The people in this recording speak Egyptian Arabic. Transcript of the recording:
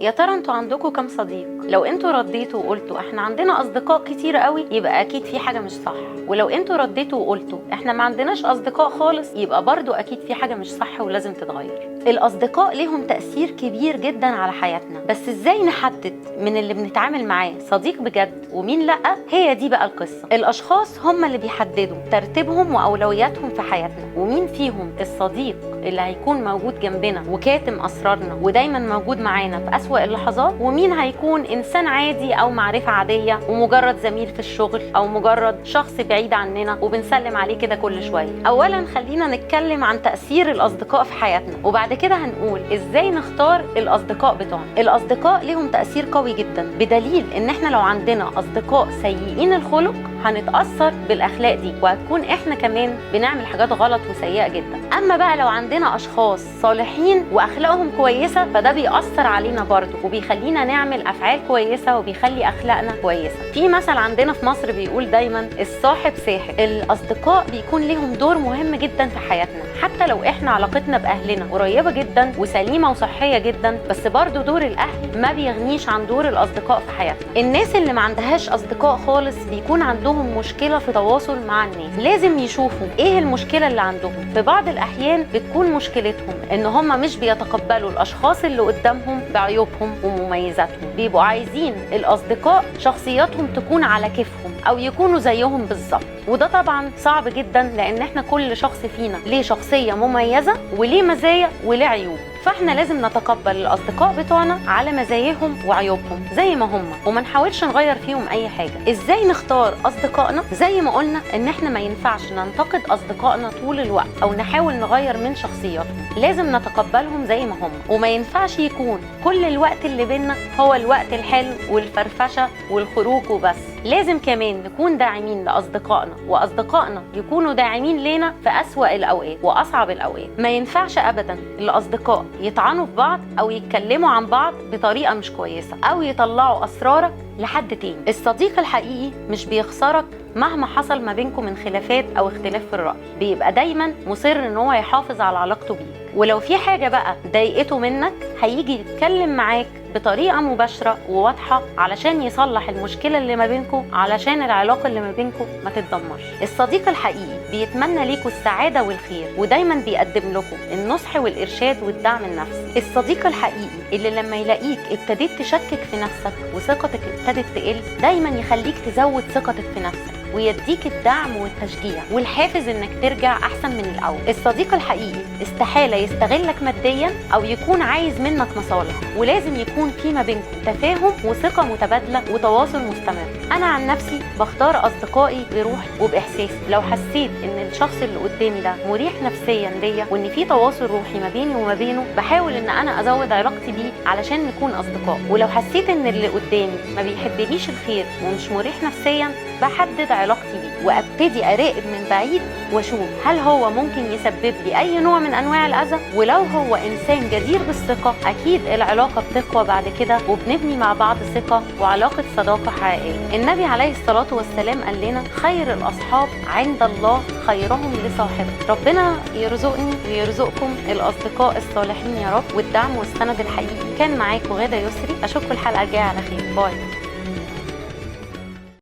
يا ترى انتوا عندكم كام صديق؟ لو انتوا رديتوا وقلتوا احنا عندنا اصدقاء كتير قوي، يبقى اكيد في حاجة مش صح. ولو انتوا رديتوا وقلتوا احنا ما عندناش اصدقاء خالص، يبقى برضو اكيد في حاجة مش صح ولازم تتغير. الاصدقاء ليهم تأثير كبير جدا على حياتنا، بس ازاي نحدد من اللي بنتعامل معاه صديق بجد ومين لأ؟ هي دي بقى القصة. الاشخاص هم اللي بيحددوا ترتيبهم واولوياتهم في حياتنا، ومين فيهم الصديق اللي هيكون موجود جنبنا وكاتم اسرارنا ودايما موجود معانا في أسوأ اللحظات، ومين هيكون انسان عادي او معرفة عادية ومجرد زميل في الشغل او مجرد شخص بعيد عننا وبنسلم عليه كده كل شوية. اولا خلينا نتكلم عن تأثير الاصدقاء في حياتنا، وبعد كده هنقول ازاي نختار الاصدقاء بتوعنا. الاصدقاء ليهم تأثير قوي جدا، بدليل ان احنا لو عندنا اصدقاء سيئين الخلق هنتأثر بالاخلاق دي، وهتكون احنا كمان بنعمل حاجات غلط وسيئة جدا. اما بقى لو عندنا اشخاص صالحين واخلاقهم كويسة، فده بيأثر علينا برضو وبيخلينا نعمل افعال كويسة وبيخلي اخلاقنا كويسة. في مثل عندنا في مصر بيقول دايما الصاحب ساحب. الاصدقاء بيكون ليهم دور مهم جدا في حياتنا، حتى لو احنا علاقتنا باهلنا قريبة جدا وسليمة وصحية جدا، بس برضو دور الاهل ما بيغنيش عن دور الاصدقاء في حياتنا. الناس اللي ما عندهاش اصدقاء خالص بيكون عندهم مشكلة في تواصل مع الناس، لازم يشوفوا ايه المشكلة اللي عندهم. في بعض الاحيان بتكون مشكلتهم ان هم مش بيتقبلوا الاشخاص اللي قدامهم بعيوبهم ومميزاتهم، بيبقوا عايزين الاصدقاء شخصياتهم تكون على كيفهم او يكونوا زيهم بالظبط، وده طبعا صعب جدا لان احنا كل شخص فينا ليه شخصية مميزة وليه مزايا وليه عيوب، فاحنا لازم نتقبل الاصدقاء بتوعنا على مزاياهم وعيوبهم زي ما هم، وما نحاولش نغير فيهم اي حاجة. ازاي نختار اصدقائنا؟ زي ما قلنا ان احنا ما ينفعش ننتقد اصدقائنا طول الوقت او نحاول نغير من شخصياتهم، لازم نتقبلهم زي ما هم، وما ينفعش يكون كل الوقت اللي بينا هو الوقت الحلو والفرفشه والخروج وبس. لازم كمان نكون داعمين لاصدقائنا، واصدقائنا يكونوا داعمين لينا في اسوأ الاوقات واصعب الاوقات. ما ينفعش ابدا الاصدقاء يطعنوا في بعض او يتكلموا عن بعض بطريقة مش كويسة او يطلعوا اسرارك لحد تاني. الصديق الحقيقي مش بيخسرك مهما حصل ما بينكم من خلافات او اختلاف في الرأي، بيبقى دايما مصر ان هو يحافظ على علاقته بيك، ولو في حاجة بقى ضايقته منك هيجي يتكلم معاك بطريقة مباشرة وواضحة علشان يصلح المشكلة اللي ما بينكم، علشان العلاقة اللي ما بينكم ما تتدمرش. الصديق الحقيقي بيتمنى ليكم السعادة والخير، ودايما بيقدم لكم النصح والإرشاد والدعم النفسي. الصديق الحقيقي اللي لما يلاقيك ابتديت تشكك في نفسك وثقتك ابتدت تقل، دايما يخليك تزود ثقتك في نفسك ويديك الدعم والتشجيع والحافز انك ترجع احسن من الاول. الصديق الحقيقي استحالة يستغلك ماديا او يكون عايز منك مصالح، ولازم يكون في ما بينكم تفاهم وثقة متبادلة وتواصل مستمر. انا عن نفسي بختار اصدقائي بروحي وباحساسي، لو حسيت ان الشخص اللي قدامي ده مريح نفسيا ليا وان في تواصل روحي ما بيني وما بينه، بحاول ان انا ازود علاقتي بيه علشان نكون اصدقاء. ولو حسيت ان اللي قدامي ما بيحبليش الخير ومش مريح نفسيا، بحدد علاقتي بيه وابتدي اراقب من بعيد واشوف هل هو ممكن يسبب لي اي نوع من انواع الاذى، ولو هو انسان جدير بالثقة اكيد العلاقة بتقوى بعد كده وبنبني مع بعض ثقة وعلاقة صداقه حقيقية. النبي عليه الصلاة والسلام قال لنا خير الاصحاب عند الله خيرهم لصاحبه. ربنا يرزقني ويرزقكم الاصدقاء الصالحين يا رب، والدعم والسند الحقيقي. كان معاكم غاده يسري، اشوفكم الحلقة الجاية على خير. باي.